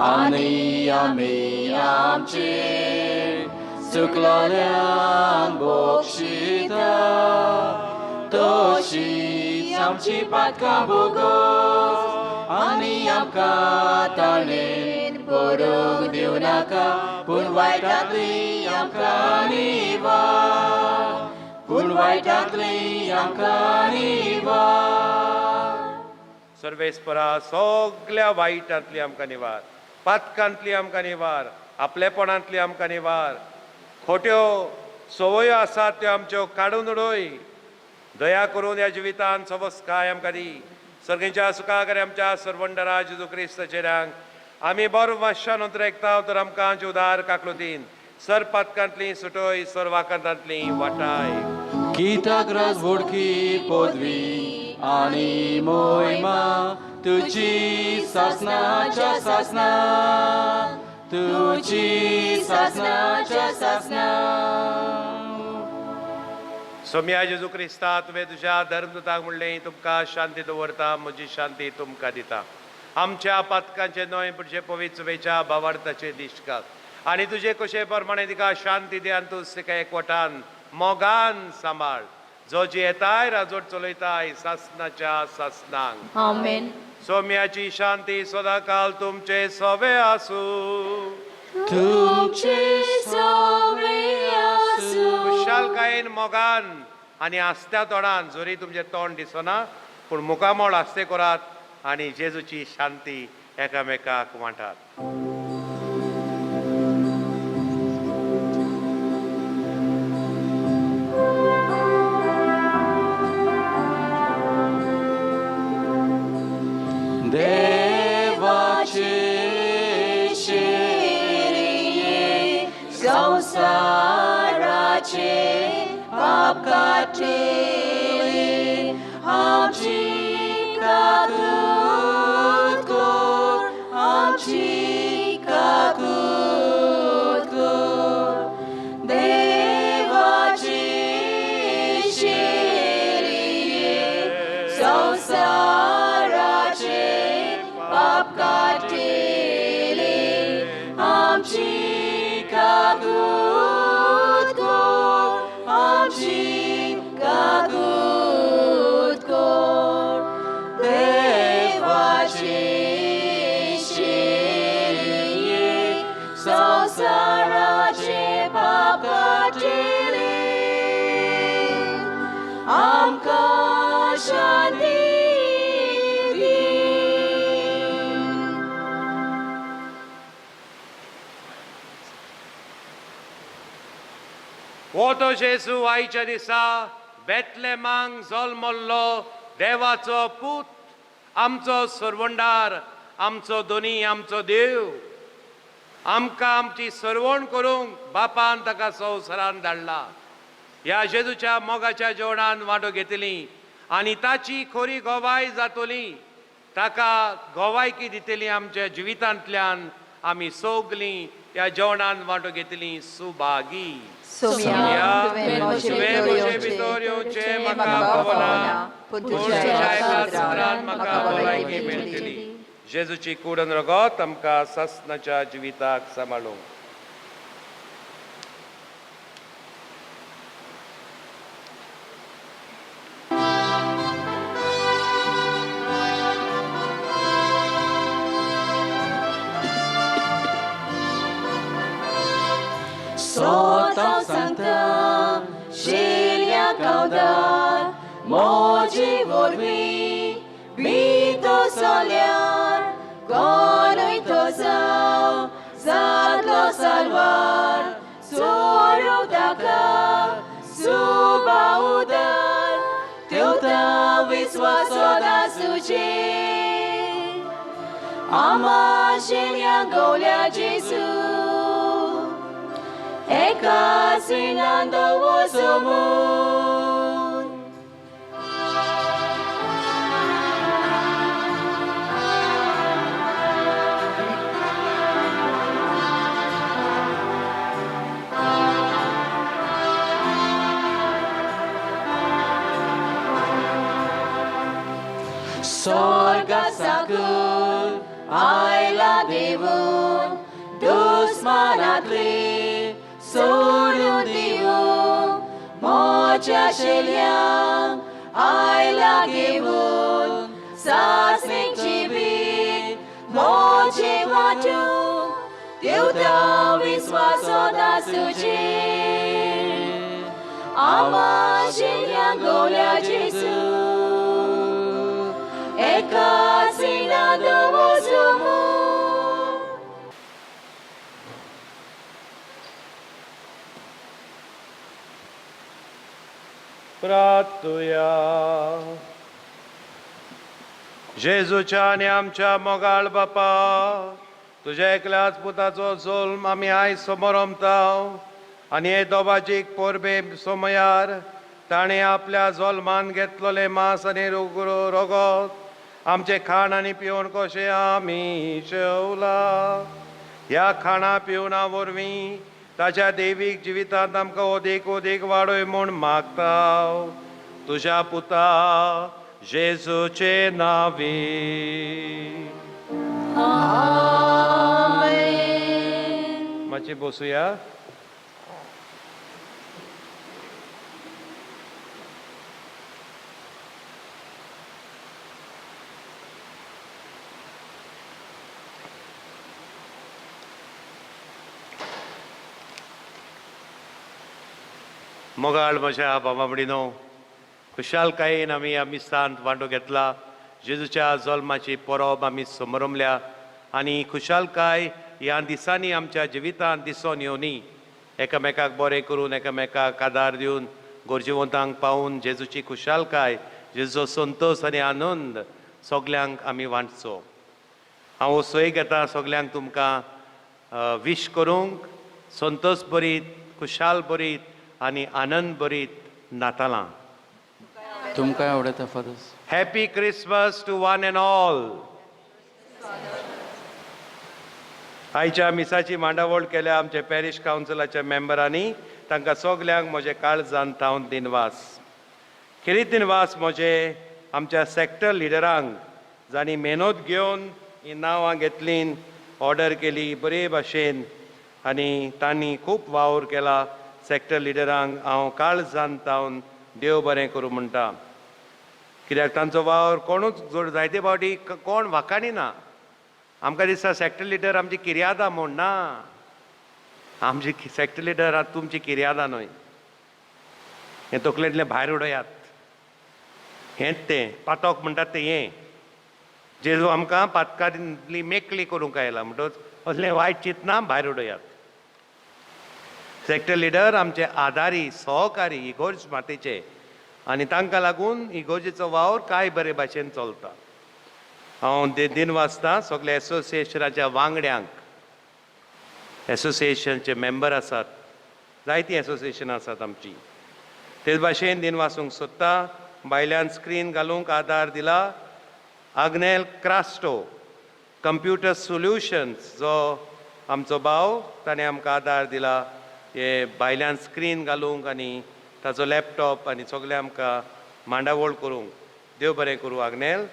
आनी आमी आमचे चुकलोल्यांक बक्षिता तशीच आमची पातकां भोगोस, आनी आमकां ताणेन पडूंक दिवं नाका, पूण वायटांतली आमकां निवार, पूण वायटांतली आमकां निवार. सर्वेस्परा सगल्या वायटांतली आमकां निवार, पातकांतली आमकां निवार, आपलेपणांतली आमकां निवार, खोट्यो संवयो आसात त्यो आमच्यो काडून उडय. दया करून ह्या जिवितान सवस्काय आमकां दी. सर्गीच्या सुखाकरे आमच्या सर्वंडरा जेजू क्रिस्त चेऱ्यांक आमी बरो मातशान उतरेकता तर आमकां उदार काकलुतीन सर पातकांतली सुटय, सर वाकांतांतली वाटाय. कित्याक राज व्हडकी पदवी आनी मोहिमा तुजी सासनाच्या सासना, तुजी सासनाच्या सासना. सोम्या जेजू क्रिस्ता, तुवें तुज्या धर्मदूताक म्हणलें, तुमकां शांती दवरता, म्हजी शांती तुमकां दिता. आमच्या पातकांचे न्हय पूण जे पवित्र सुबेच्या भावार्थाचे दिश्कात आनी तुजे कशे प्रमाणे तिका शांती दी आनी तूं तिका एकवटान मोगान सांबाळ, जो जियेताय राजवट चलयताय सासनाच्या सासनांक. आमेन. सोम्याची शांती सदाकाल तुमचे सवे आसूं. तुमचे सवे आसूं. खुशालकायेन मोगान आनी आसत्या तोंडान, जरी तुमचें तोंड दिसना पूण मुखामळ आसते करात आनी जेजूची शांती एकामेकाक वांटात. देवाचे शेरिये संवसाराचे पाप काडटले, आमची काकूत कर, आमची काकूत कर. देवाचे शेरिये संवसाराचे पाप काडटले, आमची काकूत कर, आमची काकूत कर. देवाचे शेरिये संवसाराचे पाप काडटले, आमकां शांती दी. हो तो जेजू आयच्या दिसा बेतलेमांक जल्मल्लो देवाचो पूत, आमचो सरवंडार, आमचो दोनी, आमचो देव. आमकां आमची सरवण करूंक बापान ताका संवसारान धाडला. ह्या जेजूच्या मोगाच्या जेवणान वांटो घेतली आनी ताची खोरी गोवाय जातली, ताका गोवायकी दितली आमच्या जिवितांतल्यान. आमी सगलीं ह्या जेवणान वांटो घेतली सुभागी. सोम्या, तुवें म्हजे भितर येवचें म्हाका फावना, पूण तुज्या एका उतरान म्हाका भलायकी मेळटली. जेजूची कूड आनी रगत आमकां सासणाच्या जिविताक सांबाळूंक. सोतां सांगता शेल्या गांवदार मोजी वरवीं भितर सरल्यार कोणूय तो जावं जातलो साल्वार. सोडूं ताका सुबा उदार, ठेवता विस्वास सदांच तुजेर. आमा शेल्या गवल्या जेजू. एका सिनान दवसो म्हूण. स्वर्गा साकून आयला देवून दुस्मानांतली सोडून दिवूं मोच्या शेल्यांक आयला घेवन सासणीक जिवीत मोचे वाटूं देवता विस्वासो दासुचे आमा शेल्यांक गोल्या जेजू एका सिना दवसो म्हूण. प्रार्थुया. जेजूच्या आनी आमच्या मोगाळ बापा, तुज्या एकल्याच पुताचो जोल्म आमी आयज समोरमता आनी हे दोबाजीक परबे सोमयार ताणें आपल्या जोल्मान घेतलोलें मांस आनी रोगत आमचें खाण आनी पिवण कशें आमी जेवला. ह्या खाणा पिवणा वरवीं ताच्या देवीक जिवितांत आमकां ओदीक ओदीक वाडय म्हूण मागता, तुज्या पुता जेजूचे नांवी. मातशी बसुया. मोगाळ म्हज्या बाबा भयणीनो, खुशालकायेन आमी ह्या मिसांत वांटो घेतला. जेजूच्या जल्माची परब आमी समरमल्या आनी खुशालकाय ह्या दिसांनी आमच्या जिवितांत दिसोन येवनी. एकामेकाक बरें करून, एकामेकाक आदार दिवन, गरजेवंतांक पावून जेजूची खुशालकाय, जेजूचो संतोश आनी आनंद सगल्यांक आमी वांटचो. हांव सोय घेता सगल्यांक तुमकां वीश करूंक संतोश बरीत, खुशाल बरीत आनी आनंद बरीत नातालां. तुमकां आवडटा fathers. Happy Christmas to one and all. आयच्या मिसाची मांडावळ केल्या आमच्या पॅरिश कावन्सिलाच्या मेंबरांनी, तांकां सगल्यांक म्हजें काळजान थावन दिनवास. खेरीत दिनवास म्हजे आमच्या सॅक्टर लिडरांक, जांणी मेहनत घेवन ही नांवां घेतलीं, ऑर्डर केली बरे भाशेन आनी तांणी खूब वावर केला. सॅक्टर लिडरांक हांव काळजान थावन देव बरें करूं म्हणटा, कित्याक तांचो वावर कोणूच जोड जायते फावटी कोण वाखाणी ना. आमकां दिसता सॅक्टर लिडर आमची किर्यादा म्हूण, ना, आमची सॅक्टर लिडर आतां तुमची किर्यादा न्हय. हें तकलेंतलें भायर उडयात. हेंच तें पातोक म्हणटात तें हें. जेजू आमकां पातकांतली मेकळी करूंक आयला, म्हणटकच असलें वायट चिंतना भायर उडयात. सॅक्टर लिडर आमचे आदारी, सहकारी इगोर्ज मातेचे आनी तांकां लागून इगोर्जेचो वावर कांय बरे भाशेन चलता. हांव दिन वाचता सगल्या एसोसिएशनाच्या वांगड्यांक. एसोसिएशनचे मेंबर आसात, जायतीं एसोसिएशनां आसात आमची. तेच भाशेन दिन वाचूंक सोदता भायल्यान स्क्रीन घालूंक आदार दिला आग्नेल क्रास्टो कंप्युटर सोल्युशन्स, जो आमचो भाव, ताणें आमकां आदार दिला हे भायल्यान स्क्रीन घालूंक आनी ताचो लॅपटॉप आनी सगळें आमकां मांडावळ करूंक. देव बरें करूं आग्नेल.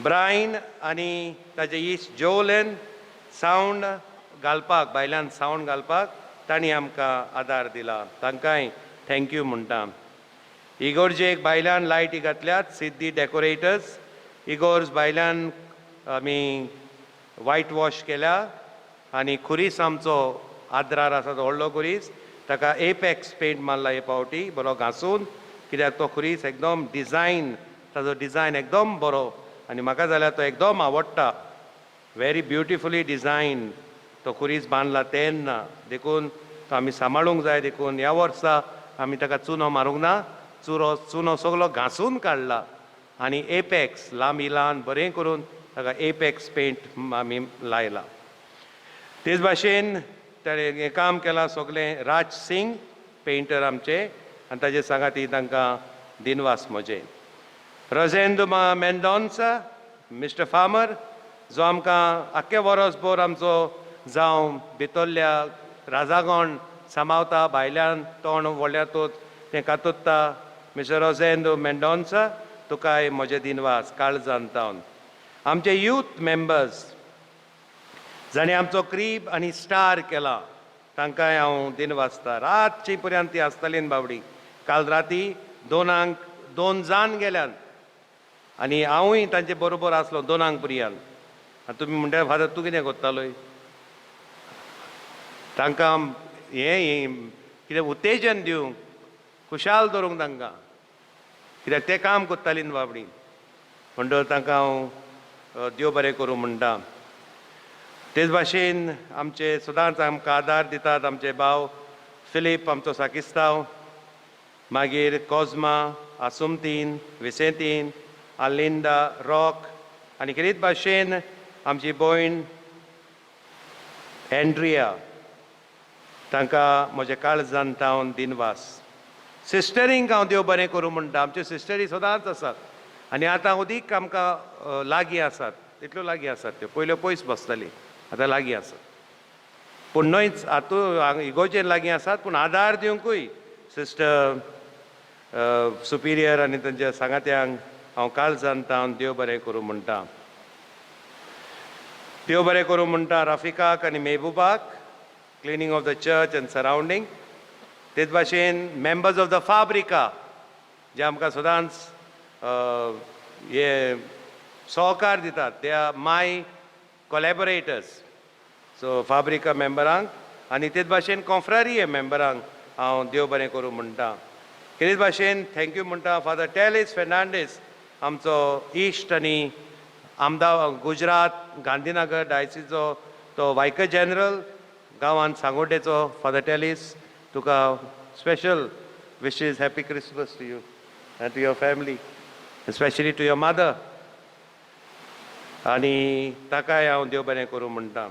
ब्रायन आनी ताजे इश्ट जोलन सावंड घालपाक, भायल्यान सावंड घालपाक तांणी आमकां आदार दिला, तांकांय thank you म्हणटा. इगोर्जेक भायल्यान लायटी घातल्यात सिद्धी डेकोरेटर्स. इगोर्ज भायल्यान आमी वायट वॉश केल्या आनी खुरीस आमचो आद्रार आसा तो व्हडलो खुरीस, ताका एपॅक्स पेंट मारला हे फावटी बरो घांसून, कित्याक तो खुरीस एकदम डिजायन, ताजो डिजायन एकदम बरो आनी म्हाका जाल्यार तो एकदम आवडटा. व्हेरी ब्युटिफुली डिजायन तो खुरीस बांदला तेन्ना, देखून तो आमी सांबाळूंक जाय. देखून ह्या वर्सा आमी ताका चुनो मारूंक ना, चुनो सगलो घांसून काडला आनी एपॅक्स लांबी ल्हान बरें करून ताका एपॅक्स पेंट आमी लायला. तेच भाशेन ताणें हें काम केलां सगलें राज सिंग पेंटर आमचे आनी ताजे सांगाती तांकां दिनवास म्हजे. रोजेंदो मेंडोन्सा मिस्टर फार्मर जो आमकां आख्खें वरसभर आमचो जावं भितरल्या राजागण सांबाळता, भायल्यान तोंड व्हडल्या तोच तें कातोत्ता. मिस्टर रोजेंदो मेंडोन्सा तुकाय म्हजें दिनवास काळजान तावन. आमचे यूथ मेंबर्स जाणें आमचो क्रीब आनी स्टार केला तांकांय हांव दिनवासता. रातची पर्यंत ती आसताली बावडी. काल राती 2 2 जाण गेल्यान आनी हांवूय तांचे बरोबर आसलो 2 पर्यंत. आनी तुमी म्हणटा फादर तूं कितें करतालोय? तांकां हें कितें उत्तेजन दिवंक, खुशाल दवरूंक तांकां, कित्याक ते काम करताली न्हू बाबडी. म्हणटकच तांकां हांव देव बरें करूं म्हणटा. तेच भाशेन आमचे सदांच आमकां आदार दितात आमचे भाव फिलीप आमचो साकिस्तांव, मागीर कोजमा, आसुमतीन, विसेंतीन, आलिंदा, रॉक आनी खेरीत भाशेन आमची भयण एंड्रिया तांकां म्हज्या काळजान तावन दिनवास. सिस्टरींक हांव देव बरें करूं म्हणटा. आमच्यो सिस्टरी सदांच आसात आनी आतां अदीक आमकां लागीं आसात, तितल्यो लागीं आसात त्यो. पयल्यो पयस बसताली, आतां लागीं आसात. पूण न्हयच आतां इगोर्जेन लागीं आसात, पूण आदार दिवंकूय सिस्टर सुपिरियर आनी तांच्या सांगात्यांक हांव काळजान तावन देव बरें करूं म्हणटा. देव बरें करूं म्हणटा राफिकाक आनी मेहबुबाक, cleaning of the church and surrounding. तेच भाशेन मेंबर्स ऑफ the फाब्रिका जे आमकां सदांच हे सहकार दितात, they are my collaborators. So फाब्रिका मेंबरांक आनी तेच भाशेन कॉन्फ्रारिये मेंबरांक हांव देव बरें करूं म्हणटा. तेच भाशेन thank you म्हणटा फादर टेलिस फेर्नांडीस आमचो इश्ट आनी आमदा गुजरात गांधीनगर डायसिचो तो वायकर जनरल, गांवांत सांगोड्डेचो फादर टेलिस, तुका special wishes, happy Christmas to you and to your family, specially to your mother. आनी ताकाय हांव देव बरें करूं म्हणटा.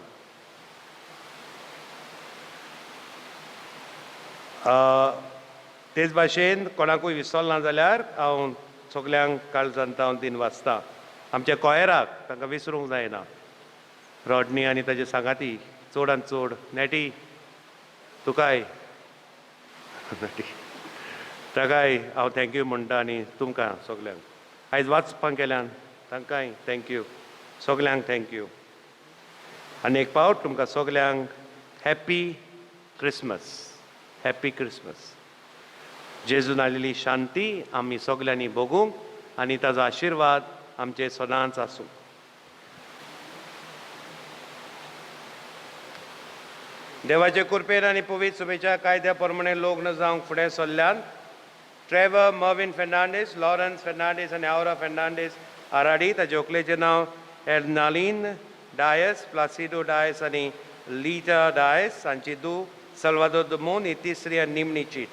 तेच भाशेन कोणाकूय विसरना जाल्यार हांव सगल्यांक काळजान हांव दिन वाचता. आमच्या कोयराक तांकां विसरूंक जायना, रॉडनी आनी ताजे सांगाती चडान चड नेटी तुकाय नेटी ताकाय हांव thank you म्हणटा. आनी तुमकां सगल्यांक आयज वाचपाक केल्यान तांकांय thank you, सगल्यांक thank you. आनी एक पावट तुमकां सगल्यांक हॅप्पी क्रिसमस, हॅप्पी क्रिसमस. जेजून आयिल्ली शांती आमी सगल्यांनी भोगूंक आनी ताजो आशिर्वाद आमचे सदांच आसूं. देवाचे कृपेन आनी पवित्र सुबेच्या कायद्या प्रमाणे लग्न जावंक फुडें सरल्यान Trevor Mervin Fernandes, Lawrence Fernandes आनी आवरा फेर्नांडीस आराडी, ताजे व्हंकलेचें नांव एर्नालीन डायस, प्लासिडो डायस आनी लिटा डायस हांची धूव सल्वादोर दमोन ही तिसरी आनी निमणी चीट.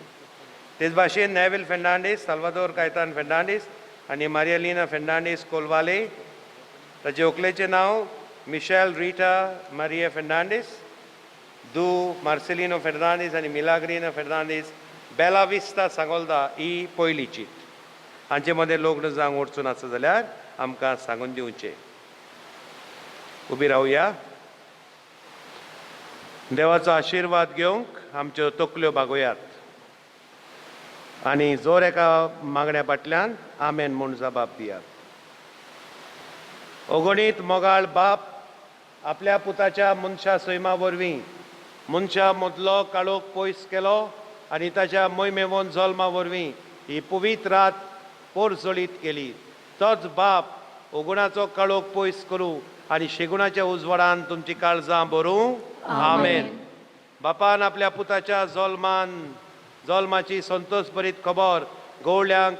तेच भाशेन नेवील फेर्नांडीस, साल्वादोर कायतान फेर्नांडीस आनी मारियालिना फेर्नांडीस कोलवाले, ताजे व्हंकलेचें नांव मिशेल रिटा मारिया फेर्नांडीस, दू मार्सेलिनो फेर्नांडीस आनी मिलाग्रिना फेर्नांडीस बेला विस्ता सांगोल्दा ही पयली चीट. हांचे मदें लग्न जावंक वचून आसा जाल्यार आमकां सांगून दिवचें. उबी रावया, देवाचो आशिर्वाद घेवंक आमच्यो तकल्यो बागोयात आनी जोर एका मागण्या फाटल्यान आमेन म्हूण जबाब दियात. अगणीत मोगाळ बाप आपल्या पुताच्या मनशा सैमा वरवीं मनशा मदलो काळोख पयस केलो आनी ताच्या मोहिमेवन जल्मा वरवीं ही पवित्र रात पोरजळीत केली. तोच बाप अगुणाचो काळोख पयस करूं आनी शेगुणाच्या उजवाडान तुमची काळजां भरूं. आमेन. बापान आपल्या पुताच्या जल्मान जल्माची संतोष भरीत खबर गवळ्यांक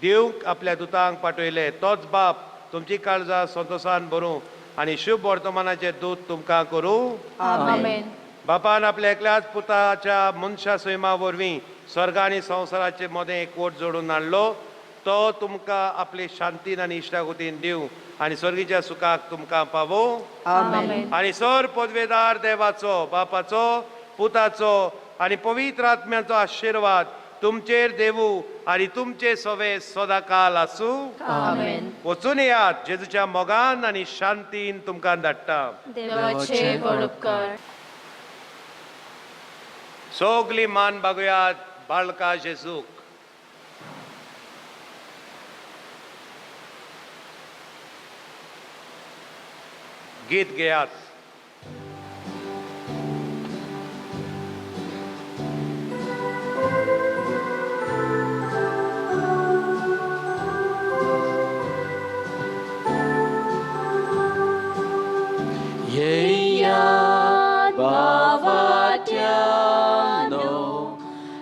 दिवंक आपल्या दुतांक पाठयले. तोच बाप तुमची काळजां संतोशान भरूं आनी शुभ वर्तमानाचें दूत तुमकां करूं. आमेन. बापान आपल्या एकल्याच पुताच्या मनशा सैमा वरवीं स्वर्ग आनी संवसाराचे मदें एकवट जोडून हाडलो. तो तुमकां आपले शांतीन आनी इश्टागतीन दिवं आनी स्वर्गीच्या सुखाक तुमकां पावो. आमेन. आनी सर पदवेदार देवाचो, बापाचो, पुताचो आनी पवित्र आत्म्याचो आशिर्वाद तुमचेर देवू आनी तुमचे सवे सदाकाल आसूं. आमेन. वचून येयात, जेजूच्या मोगान आनी शांतीन तुमकां धाडटा. देवाचे व्हड उपकार. सगली मान बागुयात बाळका जेजूक. गीत घेयात. येयात भावाट्यानो,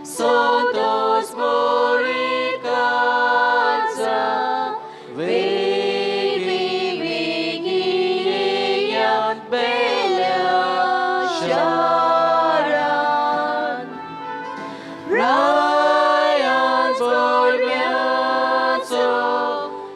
संतोष बोरिकाचा, वेगी वेगी येयात बेल्या शारान. रायान जोडम्याचो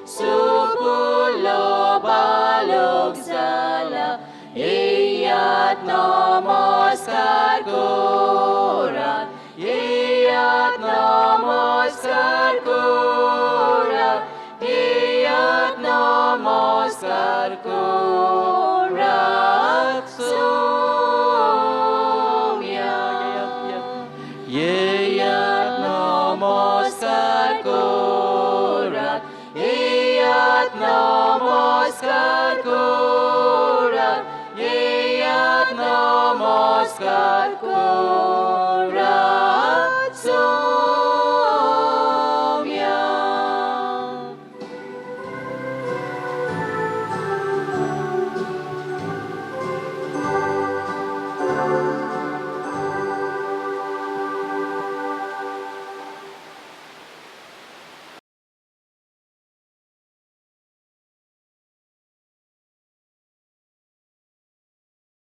सुपुलो बालोक जाला, येयात नमस्कार करात, येयात नमस्कार करात, येयात नमस्कार करात सोम्या. येयात नमस्कार करात, येयात नमस्कार करात, येयात नमस्कार करात.